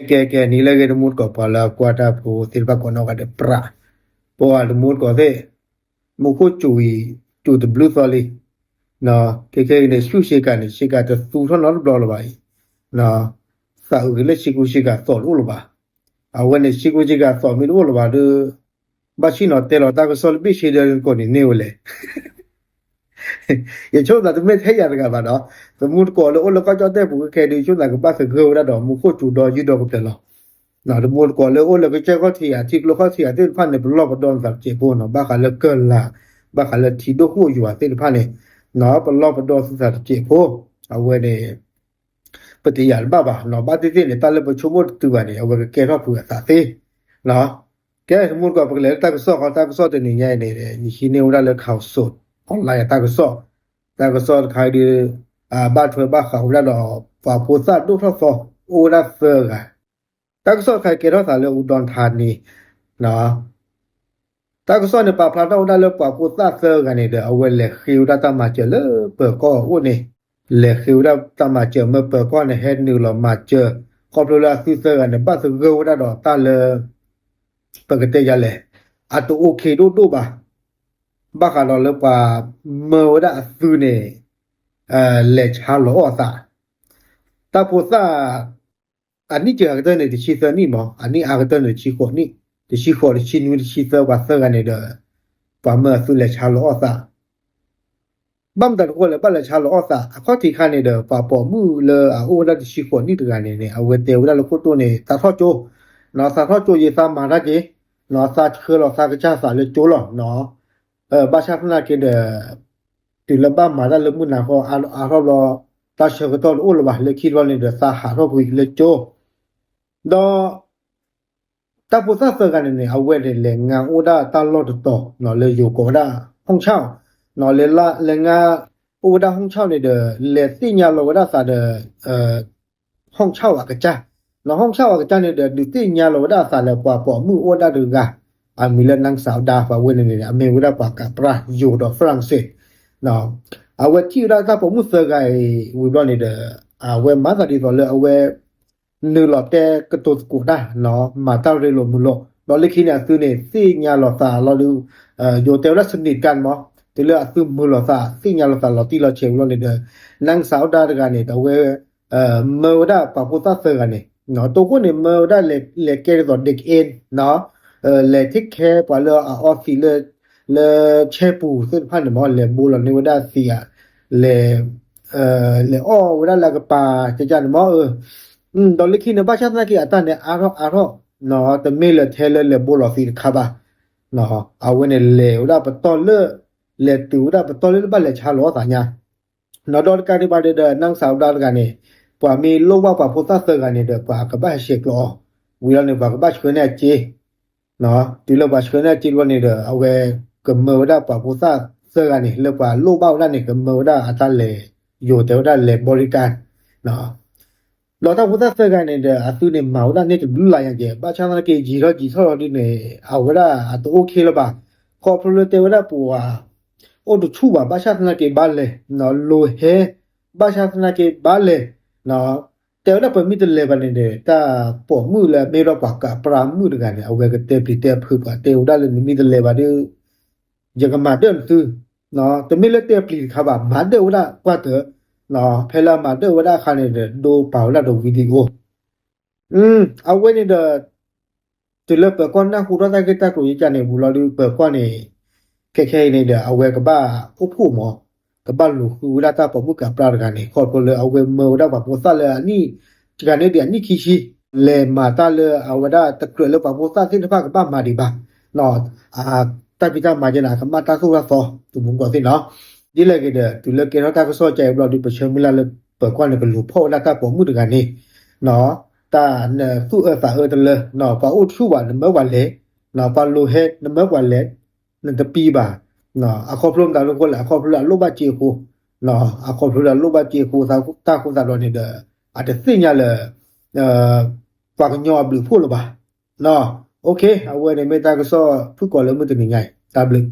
ကဲကဲ နံၤလၢအဂ့ၤ တမူတကိး ပှၤလၢအကွၢ်တၢ်ဖိသ့ၣ်တဖၣ်ကိးနီၢ်ဂၤဒဲး ပြး ပှၤတမူတကိးသ့ၣ် မူခိၣ်စူၤအံၤ စူၤတဘျုးသီလံ ခဲခဲအံၤန့ၣ် ဆူၣ်ဆ့ကၤန့ၣ် ဆ့ကၤတသူထီၣ်နီတဘျီလၢၤဘၣ်အံၤ သးအုးက့ၤလၢဆ့ကူဆ့ကၤသီၣ်တအိၣ်လၢၤဘၣ်. အဝဲန့ၣ် ဆ့ကူဆ့ကၤသီၣ်မ့ၢ်တအိၣ်လၢၤဘၣ်ဒီး ဘၣ်ဆ့ၣ်နီၤတဲလီၤတၢ်ကစီၣ်လၢဘ့ၣ်ဆ့ဒၢကိးနံၤန့ၢ်ဝဲလဲၣ်. ယဆိကမိၣ်သးတမ့ၢ်ထဲယၤတဂၤဘၣ်ဒီး တမူတကိးလၢအိၣ်လၢကီၢ်ကၠီၣ်တဲၣ်ပူၤခဲခဲဒုး ဆိကမိၣ်သးကဘၣ်သဂၢၢ်ဝဲဒၣ်ဒီး မူခိၣ်စူၤဒီးယုၢ်ဒီးကပျဲၤလီၤ. တမူတကိးလၢအိၣ်လၢကစၢၢ်ခီၣ်ထံး ထံကျိခီၣ်ထံးသ့ၣ်တဖၣ်န့ၣ် ပလီၢ်ပဒီနသးတစဲးဖိနီၤ ဘၣ်ဃးလၢကၢၢ်လၤ ဘၣ်ဃးလၢထံဒိၣ်ဃိၣ်ယွၤသ့ၣ်တဖၣ်န့ၣ် ပလီၢ်ပဒီသုသးတစဲးဖိ အဝဲန့ၣ် ပတယာ်တဘၣ်ဘၣ်နီၤ ဘၣ်သ့ၣ်သ့ၣ်န့ၣ် တၢ်လၢပဆိကမိၣ်တတုၤဘၣ်န့ၣ် အဝဲကကဲထီၣ်ဖုးအသးသ့နီၤ. ကဲ တမူတကိး ပကလဲၤလၢတၢ်ကစီၣ်ဃီ တၢ်ကစီၣ်တနံၤညါအံၤန့ၣ် ယဟံးန့ၢ်ဝဲဒၣ်လၢ Khaosod Online တၢ်ကစီၣ် တၢ်ကစီၣ်တခါအံၤဒီး ဘၣ်ထွဲဘၣ်ဃးဝဲဒၣ်ဒီး ပှၤဖိသၣ်ဒိၣ်ထီၣ်သီ အိၣ်ဝဲဒၣ်သၢဂၤ တၢ်ကစီၣ်တခါအံၤကဲထီၣ်သးလၢ အူဒီၣ်ထါန့ၣ် တၢ်ကစီၣ်န့ၣ် ပာ်ဖျါထီၣ်ဝဲဒၣ်လၢပှၤဖိသၣ်သၢဂၤန့ၣ်ဒီး အဝဲလဲၤဃ့ဝဲဒၣ်တၢ်မၤစၢၤလၢပၢၤကီၢ်အအိၣ်န့ၣ် လဲၤဃ့ဝဲဒၣ်တၢ်မၤစၢၤ မၢပၢၤကီၢ်န့ၣ် ဟဲနုာ်လီၤမၤစၢၤ ခီဖျိလၢအသုသၢဂၤန့ၣ် ဘၣ်သဂၢၢ်ဝဲဒၣ်ဒီးတၢ်လၢ ပကတဲယၤလဲၣ် အတအိၣ်ခ့ဒိၣ်ဒိၣ်ဘၣ် ဘၣ်ဃးဒီးလၢပှၤမၢဝဲဒၣ်အသုန့ၣ် လဲၤဆါလီၤအီၣ်အသး တၢ်ဖိသၣ် အနံၣ်စှၤကတၢၢ်န့ၣ် တဆံသၢနံၣ်မး အနံၣ်အါကတၢၢ်န့ၣ် တဆံဃိးနံၣ် တဆံဃိး တဆံနွံ တဆံသၢ ပှၤသၢဂၤန့ၣ်ဒီး ပှၤမၢအသုလဲၤဆါလီၤအီၣ်သး ဘၣ်မတၤတဃိလဲၣ် ဘၣ်လဲၤဆါလီၤအီၣ်သး အခီၣ်ထံးခါန့ၣ်ဒီး ပှၤပိာ်မုၣ်လၢအအိၣ်ဝဲဒၣ်တဆံဃိးနံၣ်တဂၤန့ၣ်န့ၣ် အဝဲတဲဝဲဒၣ်လၢခိၣ်တိၢ်န့ၣ် သးထီၣ်ကၠိ နီၤ သးထီၣ်ကၠိယသးမၤတၢ်က့ၤ နီၤ သးဆှၢလီၤသးကစၢ်သးလၢကၠိလီၤနီၤ ဘၣ်ဆၣ်သနာ်က့ဒီး တုၤလၢဘၣ်မၤတၢ်လၢမုၢ်နၤဃီ အါထီၣ်ဘျီ တၢ်ဆၢကတီၢ်တအိၣ်လၢၤဘၣ် လၢခံတဘျီန့ၣ်ဒီး သးဟးထီၣ်ကွံာ်လၢကၠိ ဒီး တၢ်ဖိသၣ်သၢဂၤန့ၣ်န့ၣ် အဝဲန့ၣ်လဲၤငါအိၣ်ဝဲဒၣ်တၢ်လီၢ်တတီၤ လၢယိၤကိးဝဲဒၣ် ห้องเช่า လဲၤငါအိၣ်ဝဲဒၣ်ห้องเช่าန့ၣ်ဒီး လဲၤသ့ၣ်ညါလီၤဝဲဒၣ်သးဒီး ห้องเช่าအကစၢ် နီၤ ห้องเช่าအကစၢ်န့ၣ်ဒီး ဒုးသ့ၣ်ညါလီၤဝဲဒၣ်အသးလၢပှၤပိာ်မုၣ်အိၣ်ဝဲဒၣ်တဂၤ အမံၤလၢ นางสาวดา ပှၤဝဲန့ၣ်န့ၣ် အမ့ၢ်ဝဲဒၣ်ပှၤကးပြၢ်ယိၤဒီး ฝรั่งเศส အဝဲထံၣ်ဝဲဒၣ်တၢ်ပိာ်မုၣ်သၢဂၤအံၤဝံၤဘျီန့ၣ်ဒီး အဝဲမၤသးဒ်သိးလၢအဝဲ နုာ်လီၤတဲကတိၤသကိးတၢ်နီၤ မၤတၢ်ရ့လိာ်မုာ်လိာ် ဒီးလၢခံန့ၣ်အသုန့ၣ် သ့ၣ်ညါလီၤသးလီၤဒုး ယိၤတဲဝဲဒၣ် สนิทกันမး တုၤလၢအသုမုာ်လိာ်သး သ့ၣ်ညါလိာ်သးလီၤတံၢ်လီၤဆဲးဝံၤလီၤန့ၣ်ဒီး นางสาวดาတဂၤန့ၣ် အဝဲ မၢဝဲဒၣ်ပှၤဖိသၣ်သၢဂၤန့ၣ် တိခိၣ်န့ၣ် မၢဝဲဒၣ်လဲၤကဲဒ်သိး เด็กเอ็นနီၤ လဲၤ take care ပှၤလၢအအီသံးလၢ လၢဆဲပူၤသ့ၣ်တဖၣ်န့ၣ်မး လဲၤဘိလီၤန့ၢ်ဝဲဒၣ်သံးဧါ လဲၤ လဲၤအီၣ်ဝဲဒၣ်လၢအကပၤ ကကန့ၣ်မး ဒီးလၢခံန့ၣ် ဘၣ်ဆၣ်သနာ်က့အတၢ်န့ၣ်အါထီၣ်အါထီၣ် တမ့ၢ်လၢထဲလၢလဲၤဘိလီၤသံးတခါဘၣ် အဝဲန့ၣ်လဲၤဝဲဒၣ်ပတီၢ်လၢ လဲၤတုၤဝဲဒၣ်ပတီၢ်လၢဘၣ်လဲၤဆါလီၤအီၣ်သးညါ နီၤ ဒီးတကးဒံးဘၣ်ဒီး นางสาวดาတဂၤန့ၣ် ပှၤမ့ၢ်လိၣ်ဘၣ်ပှၤဖိသၣ်သၢဂၤန့ၣ်ဒီး ပှၤကဘၣ်ဟဲဆှဲးကျိးအီၤ ဝံၤလီၤန့ၣ် ပှၤကဘၣ်ဆှၢန့ၢ်အစ့ တုၤလၢပှၤဆှၢန့ၢ်အစ့လီၤန့ၣ်ဒီး အဝဲ ကမၢဝဲဒၣ်ပှၤဖိသၣ်သၢဂၤန့ၣ် လၢပှၤလိၣ်ဘၣ်ဝဲဒၣ်န့ၣ် ကမၢဝဲဒၣ်အတၢ်လဲၤ ယိၤတဲဝဲဒၣ်လဲၤ บริการ ဒီးတၢ်ဖိသၣ်သၢဂၤန့ၣ်ဒီး အသုန့ၣ်မၤဝဲဒၣ်န့ၢ်တဘျုးလါညါကဲ ဘၣ်ဆၣ်သနာ်က့ ယံာ်ထီၣ်ယံာ်ထီၣ်လီၤဒ်န့ၣ် အဝဲဒၣ်အတအိၣ်ခ့လၢၤဘၣ် ခီဖျိလၢတဲဝဲဒၣ်ပှၤ အိၣ်တဆူၣ်ဘၣ် ဘၣ်ဆၣ်သနာ်က့ဘၣ်လဲၤ လိၤဟဲ ဘၣ်ဆၣ်သနာ်က့ဘၣ်လဲၤ တဲဝဲဒၣ်ပမ့ၢ်တလဲၤဘၣ်န့ၣ်ဒီး တၢ်ပိာ်မုၣ်လၢအမ့ၢ်ဒီးပှၤကးပြၢမုၣ်တဂၤန့ၣ် အဝဲကတဲပျံၤတဲဖုးပှၤတဲဝဲဒၣ်လၢနမ့ၢ်တလဲၤဘၣ်ဒီး ယကမၤဒၢၣ်နသု တမ့ၢ်လၢတဲပျံၤတခါဘၣ် မၤဒၢၣ်ဝဲဒၣ်ကွၢ်တၢၢ် ဖဲလၢအမၤဒၢၣ်ဝဲဒၣ်အခါန့ၣ်ဒီး ဒိပာ်ဝဲဒၣ်ဒီး video အဝဲန့ၣ်ဒီး တုၤလၢပၢၤကီၢ်နၢ်ဟူထီၣ်တၢ်ဂ့ၢ်တၢ်ကျိၤယကန့ၣ် ဝံၤလီၤဒုး ပၢၤကီၢ်န့ၣ် ခဲခဲအံၤန့ၣ်ဒီး အဝဲကဘၣ်အိၣ်ဖှိၣ်မး ကဘၣ်လူၤဃုဝဲဒၣ်တၢ်ပိာ်မုၣ်ကးပြၢတဂၤန့ၣ် ခီဖျိလၢအဝဲမၢဝဲဒၣ်ပှၤဖိသၣ်လၢအနံၣ် တဂၤန့ၣ်ဒံးအနံၣ်ခံဆံ လဲၤမၤတၢ်လၢအဝဲဒၣ်တကြၢးလၢပှၤဖိသၣ်သ့ၣ်တဖၣ်ကဘၣ်မၤဒံးဘၣ် တၢ်ဖံးတၢ်မၤကဲန့ၣ် အကမၣ်တၢ်သိၣ်တၢ်သီ တမူတကိးသ့ၣ်နီၤ ဒ်လဲၣ်ဂ့ၤဒီး တုၤလၢကဲထီၣ်တၢ်ကစီၣ်ကဲအံၤဘျီဒုး ပဆၢမုၢ်လၢ်လၢပၢၤကီၢ်န့ၣ် ကလူၤဖီၣ်ဝဲဒၣ်တၢ်ပိာ်မုၣ်တဂၤန့ၣ် တၢ်သူၣ်အၢသးအၢတလၢ ပှၤအိၣ်တဆူၣ်ဘၣ် နမၢပှၤလဲၤ ပှၤလိၤဟဲ နမၢပှၤလဲၤ နတပံၤဘၣ် အခီဖျိမတၤလၢဃိလဲၣ် အခီဖျိလၢအလိၣ်ဘၣ်စ့အဃိ အခီဖျိလၢအလိၣ်ဘၣ်စ့အဃိ တၢ်ဃိသးဒီးန့ၣ်ဒီး အတသ့ၣ်ညါလၢ ပှၤကညီအဘျုးအဖှိၣ်လၢၤဘၣ် အဝဲန့ၣ်မ့ၢ်တၢ်ကစီၣ် ဖုၣ်ကိာ်လၢမုၢ်တနံၤညါအံၤ တၢ်ဘျုး